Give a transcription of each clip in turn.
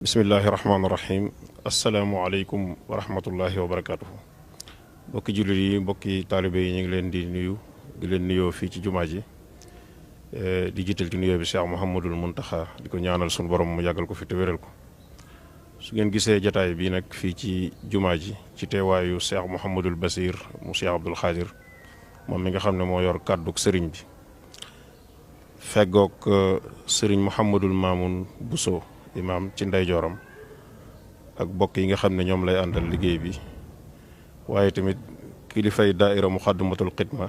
bismillahi rahmaani rahim asalaamualeykum wa rahmatullahi wa barakaatuhu. mbokki jullit yi mbokki taalibe yi ñu ngi leen di nuyu di leen nuyoo fii ci jumaa ji di jiital ci nuyoo bi Cheikh Mouhamadul Muntaxa di ko ñaanal sunu borom mu yàggal ko fi te wéral ko. su ngeen gisee jataay bi nag fii ci jumaa ji ci teewaayu Cheikh Mouhamadul Basir mu Cheikh Abdul Xaadir moom mi nga xam ne moo yor kàdduk sëriñ bi feggoog sëriñ Mouhamadul Mamoun Bousso imaam ci ndeyjooram ak bokk yi nga xam ne ñoom lay àndal liggéey bi waaye tamit kilifay daaira Muxaddamatul Xidma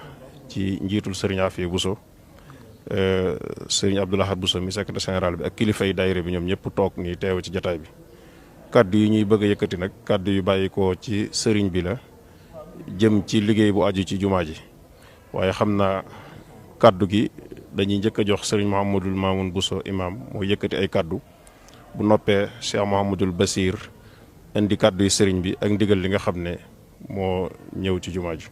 ci njiitul sëriñ Afiya Bousso sëriñ Abdul Ahad Bousso mi secrétaire général bi ak kilifay daaira bi ñoom ñëpp toog nii teew ci jataay bi. kaddu yi ñuy bëgg a yëkkati nag kaddu yu bàyyi ko ci sëriñ bi la jëm ci liggéey bu aju ci jumaa ji waaye xam naa kaddu gi dañuy njëkk a jox sëriñ Mouhamadul Mamoun Bousso imaam moo yëkkati ay kaddu. bu noppee Cheikh Mouhamadul Basir indi kàddu yi sëriñ bi ak ndigal li nga xam ne moo ñëw ci jumaa ji.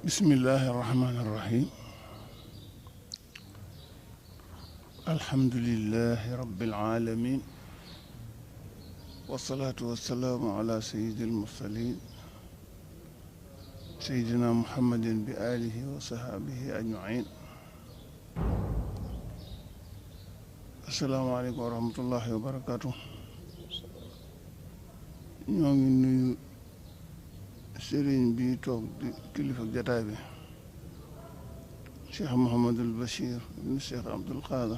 bismillahi rahmaani rahim alhamdulillahi rabbil alamin wasalaatu wasalaamu ala sayyidil mursalin sayyidina muhammadin bi alihi wa sahaabihi ajmain. asalaamaaleykum wa rahmatullahi wa barakaatu. ñoo ngi nuyu sëriñ bi toog di kilifa jataay bi Cheikh Mouhamadul Bachir ibn Cheikh Abdul Qadir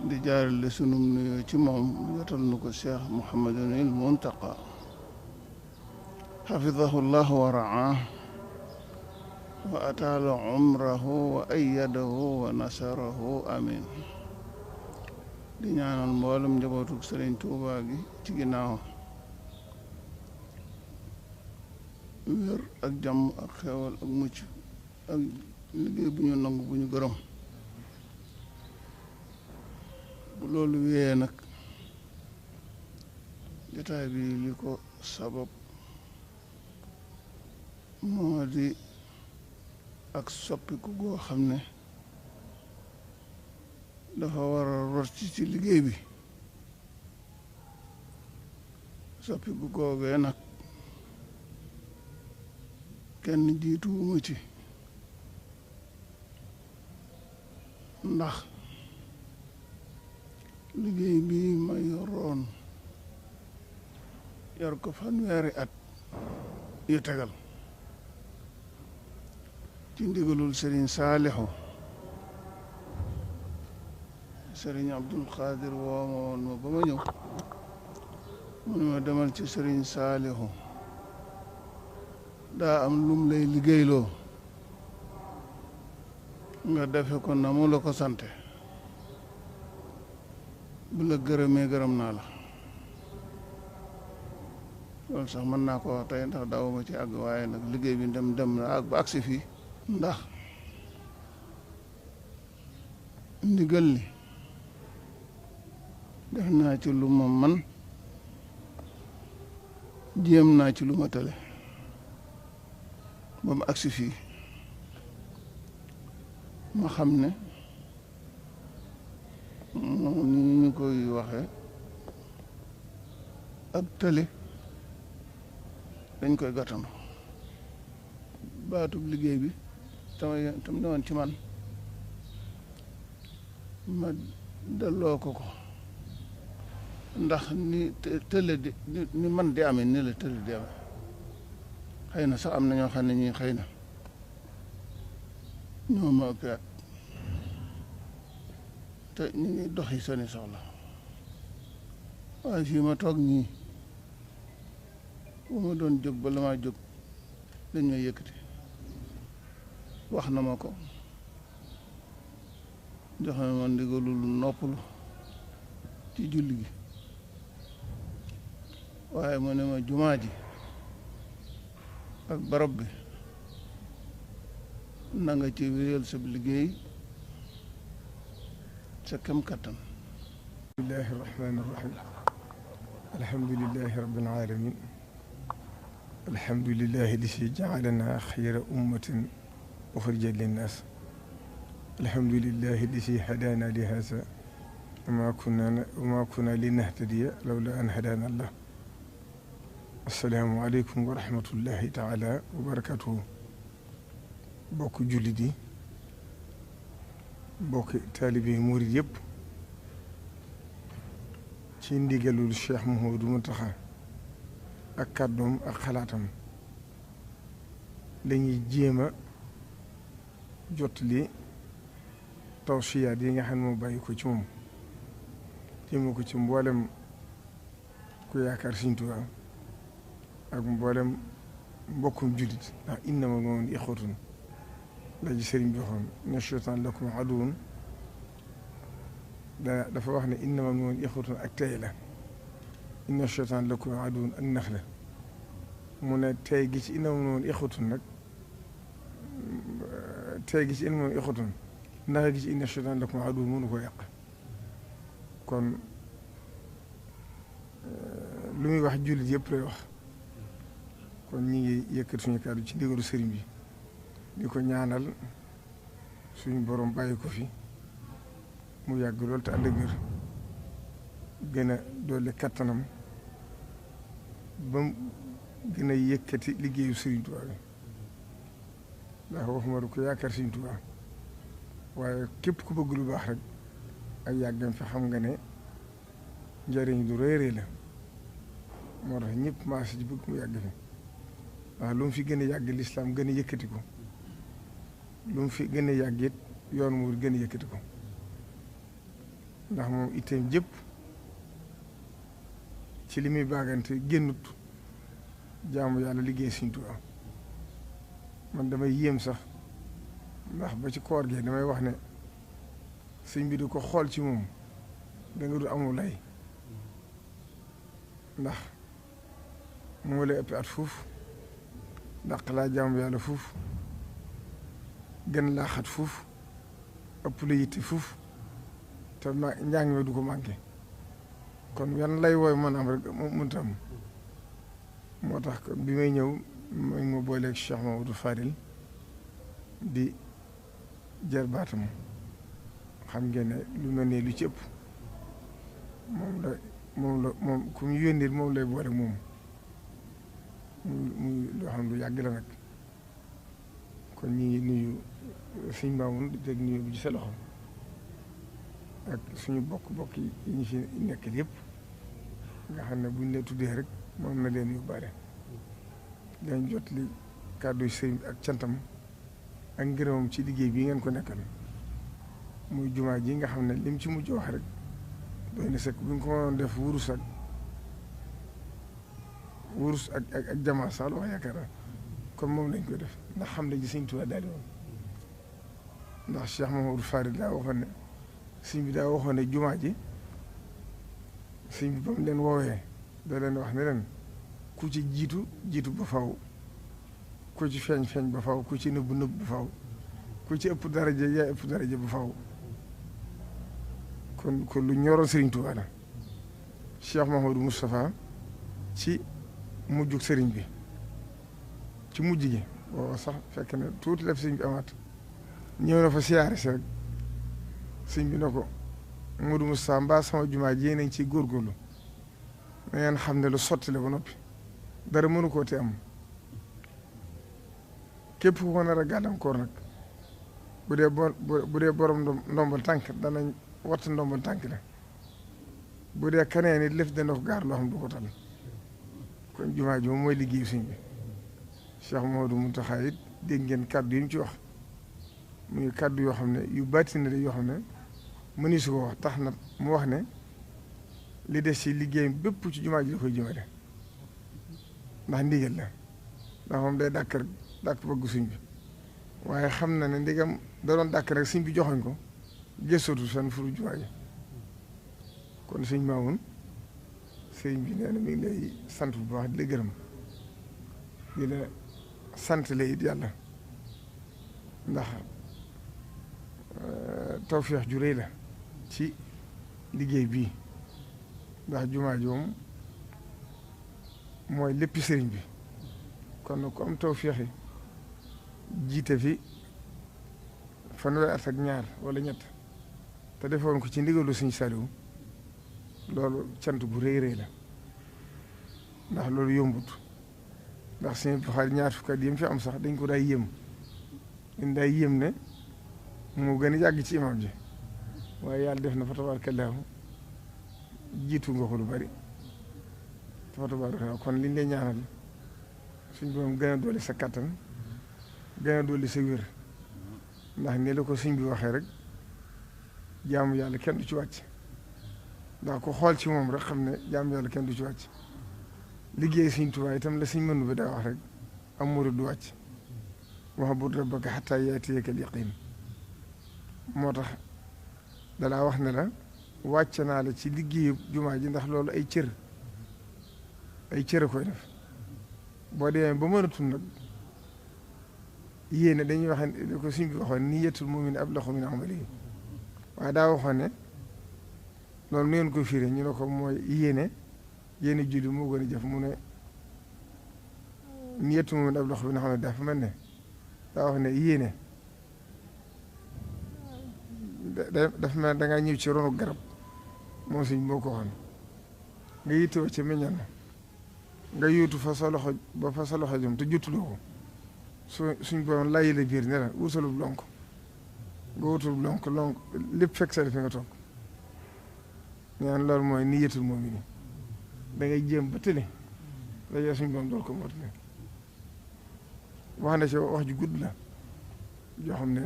di jaarale sunum nuyoo ci moom jotal nu ko Cheikh Mouhamadul Muntaqa xafidahu llahu wa raa wa ataala umrahu wa ayyadahu wa nasarahu amin. di ñaanal mboolem njabootu Sëriñ Tuubaa gi ci ginnaaw wér ak jàmm ak xewal ak mucc ak liggéey bu ñu nangu bu ñu gërëm. bu loolu wéyee nag jotaay bi li ko sabab moo di ak soppiku goo xam ne dafa war a rot ci liggéey bi. soppiku googee nag kenn jiituwuma ci ndax liggéey bi ma yoroon yor ko fanweeri at yu tegal ci ndigalul Sëriñ Saalixu Sëriñ Abdul Xaadir woo ma woon ma ba ma ñëw mu ne ma demal ci Sëriñ Saalixu daa am lum lay liggéeyloo nga defe ko na mu la ko sante bu la gërëmee gërëm naa la. loolu sax mën naa ko wax tey ndax daawuma ci àgg waaye nag liggéey bi dem na ak ba agsi fii ndax ndigal li def naa ci lu ma man jéem naa ci lu ma tële ba mu agsi fii ma xam ne moom ni ñu koy waxe ak tële dañ koy gàttandu. baatub liggéey bi tam ne woon ci man ma delloo ko ndax ni tële di ni man di amee ni la tële di amee. xëy na sax am na ñoo xam ne ñii xëy na ñoo ma ëpp at te ñu ngi doxi seeni soxla waaye fii ma toog nii bu ma doon jóg ba la maa jóg dañ may yëkkati wax na ma ko jox na ma ndigalul noppalu ci julli gi waaye mu ne ma jumaa ji ak barab bi na nga ci wéyal sa liggéey sa kem kattan. bismillahi rahmaani rahim alhamdulillahi rabbil alamin alhamdulillahi lasi jaalana xayra ummatin uxrijat linnaas alhamdulillahi alladi hadaana li haza wa ma kunna linahtadiya lawla an hadaana allah. assalaamu aleykum wa rahmatullahi taala wa barakatuhu. bokk jullit yi, bokk taalibe yi murit yëpp, ci ndigalul Cheikh Mouhamadou Mountakha ak kàddoom ak xalaatam lañuy jéem a jottali tawsiyaat yi nga xam ne moo bàyyi ko ci moom jéem ko ci mboolem ku yaakaar Sëriñ Tuubaa ak mboolem mbokkum jullit, ndax innamal mu'minuuna ixwatun la ji sëriñ bi waxoon inna shaytaana lakum aduwwun dafa wax ne innamal mu'minuuna ixwatun ak tey la, inna shaytaana lakum aduwwun ak nax la. mu ne tey gi ci innamal mu'minuuna ixwatun nag tey gi ci innamal mu'minuuna ixwatun nax gi ci inna shaytaana lakum aduwwun mënu ko yàq. kon lu muy wax jullit yëpp lay wax. kon ñi ngi yëkkat suñu kàddu ci ndigalu sëriñ bi di ko ñaanal suñu borom bàyyi ko fi mu yàgg lool te ànd ak wér, gën a dolli kattanam ba mu gën a yëkkati liggéeyu Sëriñ Tuubaa bi, ndax waxuma du ko yaakaar Sëriñ Tuubaa waaye képp ku bëgg lu baax rek ak yàggam fi xam nga ne njëriñ lu rëy rëy la. moo tax ñëpp maase ci bëgg mu yàgg fi, waaw lu mu fi gën a yàgg lislaam gën a yëkkati ko, lu mu fi gën a yàgg it yoon mu gën a yëkkati ko, ndax moom itteem jëpp ci li muy baagante génnut jaamu yàlla liggéey Sëriñ Tuubaa. man damay yéem sax ndax ba ci koor gi damay wax ne sëñ bi di ko xool ci moom da nga du amul lay, ndax moo lay ëpp at fuuf, dàq laa jaamu yàlla fuuf, gën laa xat fuuf, ëpp la yitte fuuf, te njàng mi du ko manqué. kon yan lay wooy mën am rek mënta am. moo tax bi may ñëw ma booleeg Cheikh Mamadou Fadil di jar baatam, xam ngeen ne lu mel ne lu ci ëpp moom ku mu yónnee moom lay boole moom muy loo xam lu yàgg la nag. kon ñi ngi nuyu suñ Maamun di teg nuyu bi ci sa loxo ak suñu bokk yi ñu fi nekk yëpp nga xam ne buñ ne tuddee rek moom na leen yóbbaale. dañ jot li kàddu sëriñ ak cantam ak ngërëmam ci liggéey bii ngeen ko nekkal muy jumaa ji nga xam ne lim ci mujj wax rek doy na sëkk. bu ñu ko mënoon def wurus ak jamaa sax la wax yaakaar naa kon moom lañ koy def, ndax xam ne ji Sëriñ Tuubaa daal di woon. ndax Cheikh Mamadou Farid daa waxoon ne sëñ bi daa waxoon ne jumaa ji sëñ bi ba mu leen woowee da leen wax ne leen ku ci jiitu ba faw, ku ci feeñ ba faw, ku ci nëbb ba faw, ku ci ëpp daraja yaa ëpp daraja ba faw. kon lu ñoroon Sëriñ Tuubaa la. Cheikh Mahamadou Moustapha ci mujjug sëriñ bi ci mujj gi booba sax fekk na tuuti la fi sëriñ bi amaat ñëw na fa siyaare si rek sëriñ bi ne ko Modou Moustapha mbaa sama jumaa ji nañ ci góorgóorlu na ngeen xam ne lu sotti la ba noppi dara mënu koo te am képp ku ko nar a gàllankoor nag bu dee borom ndombal tànk danañ watt ndombal tànk la, bu dee kanee nit lëf dana ko gaar loo xam du ko tal. kon jumaa ji moom mooy liggéeyu sëñ bi. Cheikh Mouhamadou Mountakha it dégg ngeen kàddu yi mu ci wax muy kàddu yoo xam ne yu bàtti na yoo xam ne mëni su ko wax, tax na mu wax ne li des ci liggéeyam bépp ci jumaa ji la koy jëmale, ndax ndigal la, ndax moom day dàkk bëgg sëñ bi, waaye xam na ne ndigam da doon dàkk rek sëñ bi joxoñ ko gëstootu seen furu jumaa ji. kon sëñ Maamun sëñ bi nee na mi ngi lay sant bu baax di la gërëm di la sant la it yàlla, ndax tawfeex ju rëy la ci liggéey bii, ndax jumaa ji moom mooy lépp sëriñ bi. kon nag ku am tawfeex yi jiite fi fanweeri at ak ñaar wala ñett te defoon ko ci ndigalu Sëñ Saliou loolu cant gu rëy rëy la ndax loolu yombut ndax Sëñ Buxaari ñaar fukki at yi fi am sax dañ ko daay yéem ne moo gën a yàgg ci imam ji waaye yàlla def na fa tabaarakallaahu jiitu nga ko lu bari fa tabaarakallaahu kon liñ lay ñaanal suñ borom gën a dolli sa kattan gën a dolli sa wér ndax ni la ko sëñ bi waxee rek jaamu yàlla kenn du ci wàcc ndax ko xool ci moom rek xam ne jaamu yàlla kenn du ci wàcc liggéey Sëñ Tuubaa itam la sëñ mënu bi daa wax rek am murid du wàcc wa'bud rabbaka hattaa ya'tiyakal yaqiin moo tax dalaa wax ne la wàcc naa la ci liggéeyu jumaa ji ndax loolu ay cër a koy def boo demee ba mënatul nag yéene dañuy wax ne ko suñ bi waxoon niyyatul mu'min ablagu min amalihi waaye daa waxoon ne loolu nu ngeen ko firee ñu ne ko mooy yéene julli moo gën a jëf mu ne niyyatul mu'min ablagu min amalihi dafa mel ne daa wax ne yéene dafa mel ne dangaa ñëw ci ronu garab moom suñ moo ko waxoon nga yittewoo ci meññal nga yóotu fa sa loxo ba fa sa loxo jëm te jottuloo ko suñ borom layi la biir ne la wutalub lonk nga wutalub lonk lépp fekk sa fi nga toog ñaan loolu mooy niyyatul mu'min da ngay jéem ba tële daje suñ borom dool ko mootale wax na ci wax ju gudd la joo xam ne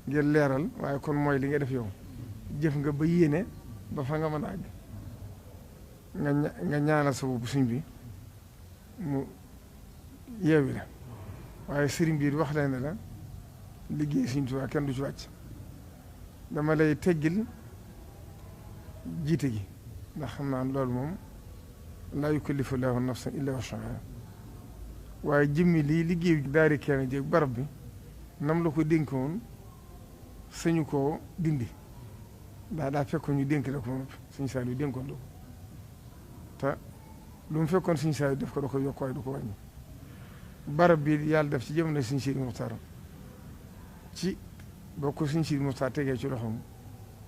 ngir leeral waaye kon mooy li nga def yow jëf nga ba yéene ba fa nga mën a àgg nga ñaanal sa bopp suñ bi mu yeewi la waaye sëriñ bi wax leen ne la liggéey Sëñ Tuubaa kenn du ci wàcc dama lay teggil jiite gi ndax xam naa loolu moom laa yukallifu llaahu nafsan illaa wus'ahaa waaye jëmmi lii liggéey daari kenn jéeg barab bi nam la ko dénkoon sañu koo dindi daa fekkoon ñu dénk la ko moom Sëñ Saaliw dénkoon la ko te lu mu fekkoon Sëñ Saaliw def ko da ko yokk waaye du ko wàññi barab bi yàlla def ci jamono Sëñ Sidi Muxtaar ci boo ko Sëñ Sidi Muxtaar tegee ci loxoom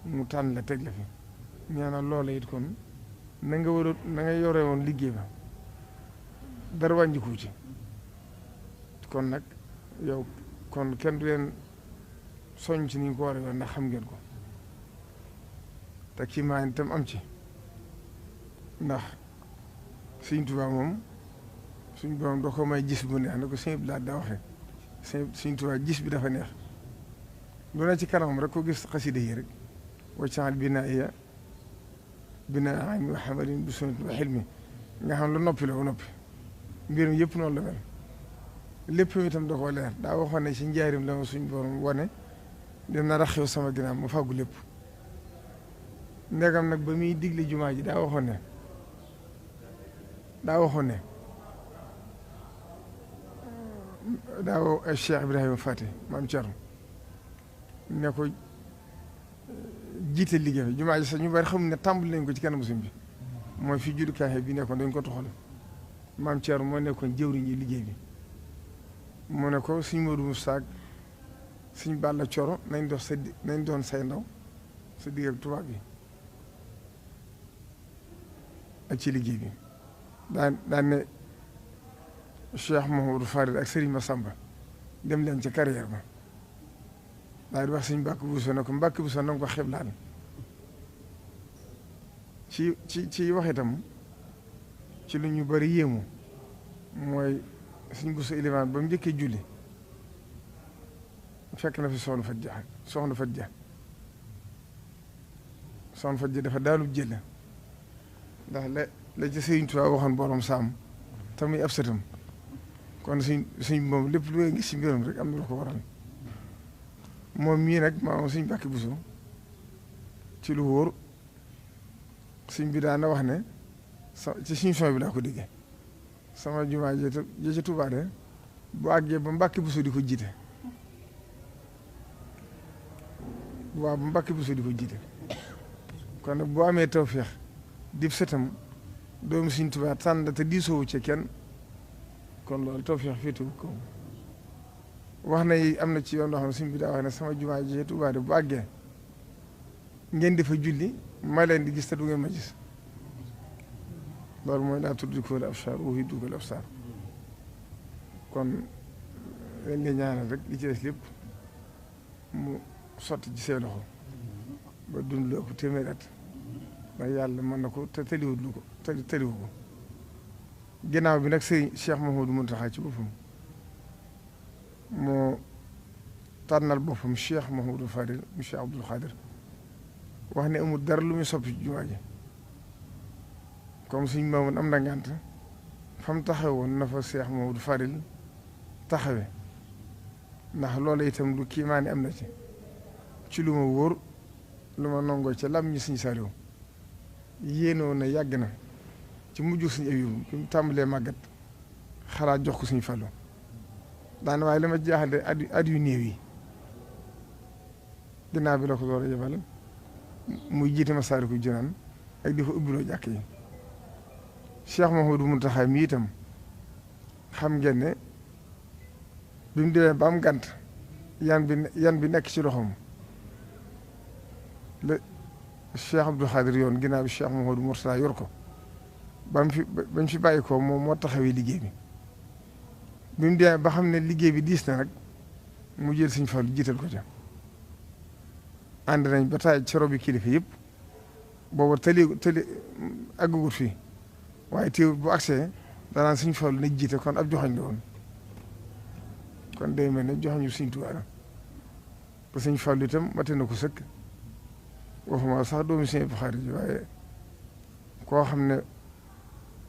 mu tànn la teg la fi ñaanal loola it kon na nga yore woon liggéey ba dara wàññiku ci kon nag yow kon kenn du leen soññ ci ni ñu ko war a ndax xam ngeen ko te kii maa itam am ci ndax Sëñ Tuubaa moom suñ borom doo ko may gis bu neex na ko sëñ bi laa daa waxee Sëñ Tuubaa gis bi dafa neex lu ne ci kanamam rek ko gis xasida yi rek waccaxal binaiya binaa ilmi wa hamalin bi sunnati wa hilmi nga xam lu noppi la ba noppi mbir mi yëpp noonu la mel lépp itam da koo leer daa waxoon ne ci njaarim la ma suñ borom wane dina raxew sama ginnaaw ma fàggu lépp ndegam nag ba muy digle jumaa ji daa waxoon ne daaw Cheikh Ibrahima Fati maam Thierno ne ko jiite liggéey bi jumaa ji sax ñu bari xamul ne tàmbali nañ ko ci kanamu sëñ bi mooy fi juddukaay bi nekkoon dañ ko toxal maam Thierno moo nekkoon jëwriñ yi liggéey bi mu ne ko suñ Modou Moussa suñ Balla Coro nañ doon say ndaw sa digg ak tubaab bi ak ci liggéey bi daan ne Cheikh Mouhamadou Farid ak Serigne Massamba dem leen ca carrière ba daal di wax suñ Mbàkke Buso ne ko Mbàkke Buso na nga ko xeblaal ci wax itam ci lu ñu bari yéemu mooy suñ Buso ilimaan ba mu njëkkee julli fekk na fi soxna Fat Ja dafa daanub jël ndax la ci Sëriñ Tuubaa waxoon borom saam te muy ab sëtam kon suñ moom lépp lu ngay gis ci mbiram rek am na lu ko waral moom mii nag maanaam suñ Mbàkke Buso ci lu wóor suñ bi daana wax ne ci suñ son bi laa ko déggee sama jumaa ji ca Tuubaa de bu àggee ba Mbàkke Buso di ko jiite waaw ba Mbàkke Buso di ko jiite kon nag boo amee tawféex dib sëtam doomu Sëriñ Tuubaa tànn te diisoowu ci kenn kon loolu tawféex féetewu ko wax na am na ci yoon loo xam ne suñ bi daa wax ne sama jumaa ji Tuubaa bu àggee ngeen di fa julli ma leen di gis te du ngeen ma gis loolu mooy laa tudrikuhul absaar wa huwa yudrikul absaar kon leen nga ñaanal rek li ci des lépp mu sotti ci say loxo ba dund lu ëpp téeméer at ndax yàlla mën na ko te tëliwut lu ko tëliwu ko ginnaaw bi nag sëñ Cheikh Mouhamadou Mountakha ci boppam moo tànnal boppam Cheikh Mouhamadou Fadil mu Cheikh Abdoul Khadir wax ne amul dara lu muy soppi ci jumaa ji comme suñ maamoon am na ngànt fa mu taxawoon na fa Cheikh Mouhamadou Fadil taxawe ndax loolu itam lu kiimaane am na ci lu ma wóor lu ma nangoo ca lam ñi suñ Saliou yéenoo na yàgg na ci mujj suñu Abibu bi mu tàmbalee màggat xalaat jox ko suñu Fallu daana waaye li ma jaaxal at yu néew yi ginnaaw bi la ko door a yebal muy jiite Masaalikul Jinaan ak di fa ubbiloo jàkk yi Cheikh Mouhamadou Mountakha mi itam xam ngeen ne bi mu demee ba am gànt yan bi nekk ci loxoom la Cheikh Abdou Khadir yoon ginnaaw bi Cheikh Mouhamadou Mourtada yor ko ba mu fi bàyyi ko moom moo taxawee liggéey bi mu demee ba xam ne liggéey bi diis na nag mu jël Sëñ Fallu jiital ko ca ànd nañ ba taay ci robi kilifa yëpp booba tëli àggugut fii waaye teewul bu agsee danaan Sëñ Fallu na jiite kon ab joxañ la woon kon day mel ne joxañu Sëñ Tuubaa la te Sëñ Fallu itam mate na ko sëkk waxuma sax doomu Sëñ Abdou Khadre ji waaye koo xam ne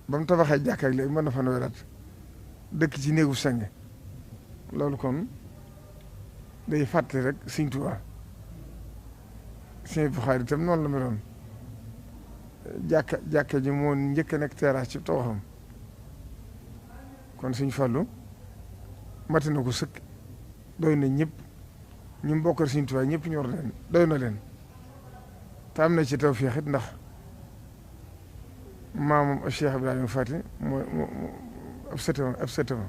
ba mu tabaxee jàkka ak léegi mën na fa noyyi dëkk ci néegu seng loolu kon day fàtte rek Sëñ Tuubaa Sëñ Abdou Khadre itam noonu la meloon jàkka ji moo njëkk a nekk terrasse ci tawaxam kon Sëñ Fallu mate na ko sëkk doy na ñëpp ñu mbokkal Sëñ Tuubaa ñëpp ñor leen doy na leen te am na ci tawfeex it ndax maamam Cheikh Ibrahima Fati mooy ab sëtama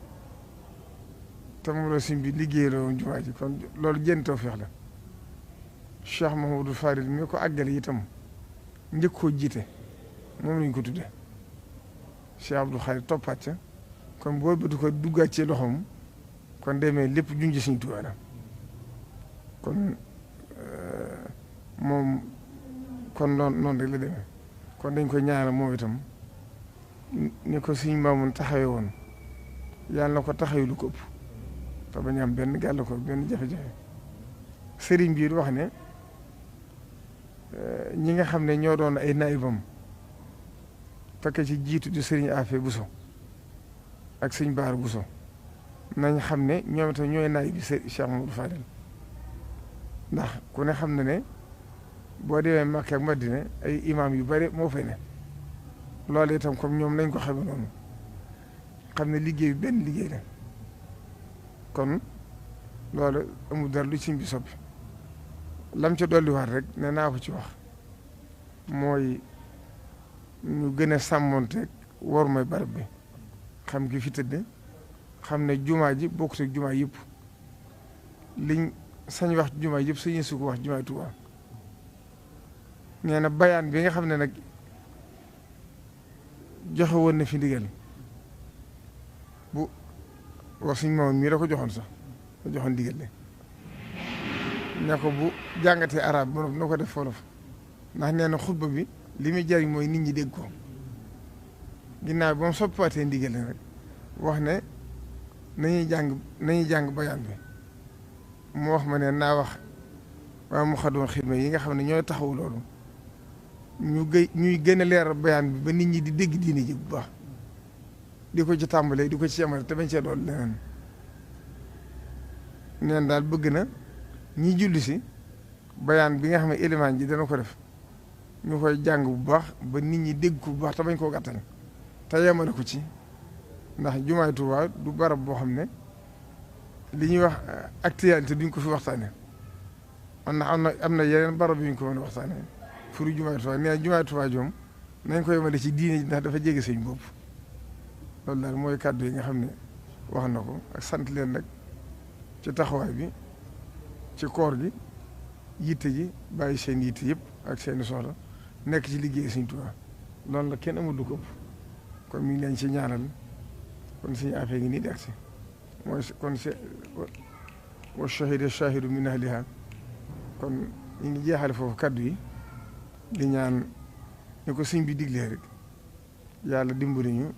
te moom la Sëñ bi liggéey la woon jumaa ji kon loolu jën tawfeex la Cheikh Mouhamadou Fadil mi ko àggale itam njëkk koo jiite moom lañ ko tudde Cheikh Abdou Khadre toppaat ca kon boo bëtu ko duggaat ci loxoom kon demee lépp junj Sëñ Tuubaa la kon moom kon noonu rek la demee kon dañ koy ñaanal moom itam ni ko Sëñ Maamun taxawee woon yàlla na ko taxawee lu ko ëpp te bañ am benn gàllankoor benn jafe-jafe sëriñ bi wax ne ñi nga xam ne ñoo doon ay naayibam fekk ci jiitu di sëriñ Afe Buso ak Sëñ Baar Buso nañ xam ne ñoom itam ñooy naayib bi Cheikh Mamadou Fadil ndax ku ne xam na ne boo demee Makka ak Madina ay imaam yu bari moo fay ne loolu itam comme ñoom nañ ko xame noonu xam ne liggéey bi benn liggéey la kon loolu amul dara lu Sëñ bi soppi lam ca dolliwaat rek ne naa ko ci wax mooy ñu gën a sàmmonteeg war mooy barab bi xam ki fi tëdde xam ne jumaa ji bokkut ak jumaa yëpp liñ sañ wax jumaa yëpp sañu su ko wax jumaa Tuubaa nee na bayaan bi nga xam ne nag joxe woon na fi ndigal bu wax Sëñ Maamun mii la ko joxoon sax la joxoon ndigal le ne ko bu jàngatee arab ba na ko def wolof ndax nee na xutba bi li muy jariñ mooy nit ñi dégg ko ginnaaw ba mu soppiwaatee ndigal le rek wax ne nañuy jàng bayaan bi mu wax ma ne naa wax waa mu xadoon xidma yi nga xam ne ñooy taxaw loolu ñuy gën a leeral bayaan bi ba nit ñi di dégg diine ji bu baax di ko ci tàmbalee di ko ci yemale te bañ cee dool leneen neen daal bëgg na ñi julli si bayaan bi nga xam ne élément ji dana ko def ñu koy jàng bu baax ba nit ñi dégg ko bu baax te bañ koo gàttal te yemale ko ci ndax jumaay Tuubaa du barab boo xam ne li ñuy wax actualité duñ ko fi waxtaane am na yeneen barab yu ñu ko mën a waxtaane furu jumaay Tuubaa nee na jumaay Tuubaa joom nañ ko yemale ci diine ji ndax dafa jege sëñ bopp loolu daal mooy kàddu yi nga xam ne wax na ko ak sant leen nag ci taxawaay bi ci koor gi yitte ji bàyyi seen yitte yëpp ak seeni soxla nekk ci liggéey Sëriñ Tuubaa loolu la kenn amul du ko ëpp kon mi ngi leen ci ñaanal kon suñu affaire yi nii di agsi mooy kon wa shahida shahidu min ahliha kon ñu ngi jeexale foofu kaddu yi di ñaan ni ko sëñ bi diglee rek yàlla dimbali ñu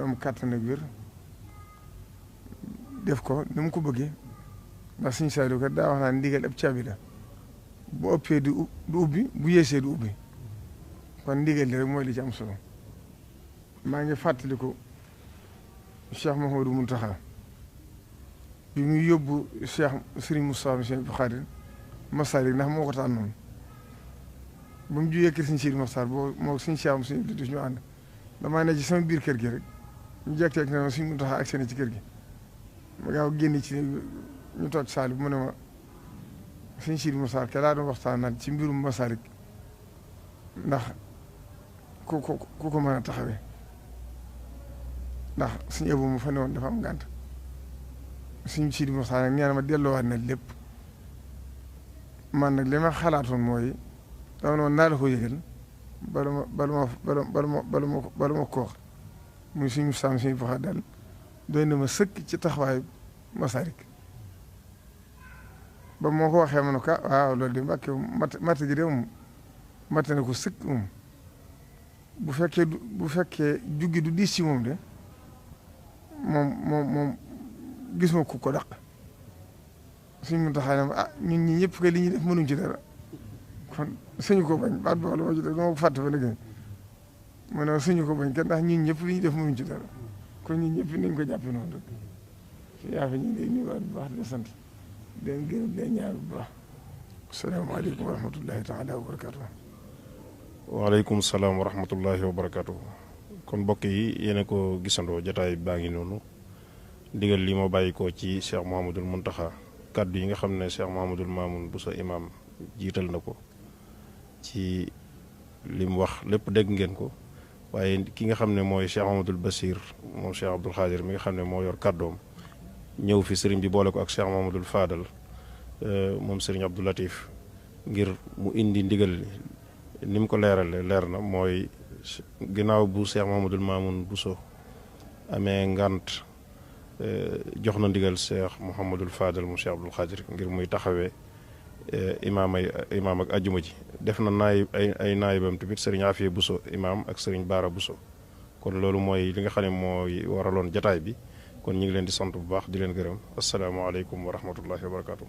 am kàttan ak wér def ko ni mu ko bëggee ndax suñu Saaliw kat daa wax naa ndigal ab caabi la bu ëppee du ubbi bu yeesee du ubbi kon ndigal li rek mooy li ci am solo maa ngi fàttaliku Cheikh Mouhamadou Mountakha bi muy yóbbu Cheikh Serigne Moustapha Cheikh Abdou Khadir Masalik ndax moo ko tànnoon ba mu jugee kër Serigne Sidi Mokhtar boo moo Serigne Cheikh Serigne Abdou ñu ànd damaa ne ci sama biir kër gi rek ñu jekk-jekk ne ma Serigne Mountakha ak seen ci kër gi ma gaaw génn ci ñu toog saali bu mu ne ma Serigne Sidi Mokhtar ke laa doon waxtaanaat ci mbirum Masalik ndax ku ko mën a taxawee ndax suñu ëpp mu fa ne woon dafa am gànt suñu Sidi Mokhtar nag nee na ma delloowaat na lépp man nag li ma xalaatoon mooy dama ne woon naa la ko yëgal bala ma ko wax muy suñu sàmm suñu boxa dal doy na ma sëkk ci taxawaayu Masalik ba moo ko waxee ma ne ko waaw loolu de mbàkke matt gi de moom matt na ko sëkk moom bu fekkee juggi du diis ci moom de moom gis ma ku ko daq suñ mun taxaa ne ah ñun ñi ñëpp kay li ñuy def mënuñ ci dara kon suñu ko bañ baat boo la ma ci def dama ko fàtte ba léegi mu ne suñu ko bañ kat ndax ñun ñëpp li ñuy def mënuñ ci dara kon ñun ñëpp nañ ko jàppe noonu rek si yaa fi ñu ngi lay nuyuwaat bu baax di sant di leen gërëm di leen ñaar bu baax asalaamaaleykum wa rahmatullahi taala wa barakatuh waaleykum salaam wa rahmatullahi wa barakatuh kon mbokk yi yéen a ko gisandoo jotaay baa ngi noonu ndigal li moo bàyyi ko ci Cheikh Mouhamadoul Mountakha kaddu yi nga xam ne Cheikh Mouhamadoul Mamoun Bousso imam jiital na ko ci li mu wax lépp dégg ngeen ko waaye ki nga xam ne mooy Cheikh Mouhamadoul Bassir moom Cheikh Abdoul Khadir mi nga xam ne moo yor kàddoom ñëw fi sëriñ bi boole ko ak Cheikh Mouhamadoul Fadal moom sëriñ Abdou Latif ngir mu indi ndigal ni mu ko leerale leer na mooy ginnaaw bu Cheikh Mouhamadoul Mamoun Bousso amee ngant jox na ndigal Cheikh Mouhamadoul Fadal mu Cheikh Abdoul Khadir ngir muy taxawee imaam ak ajjuma ji def na ay naayibam tamit sëriñ Afia Bousso imaam ak sëriñ Baara Bousso kon loolu mooy li nga xam ne mooy waraloon jataay bi kon ñu ngi leen di sant bu baax di leen gërëm asalaamaaleykum wa rahmatullahi wa barakaatu.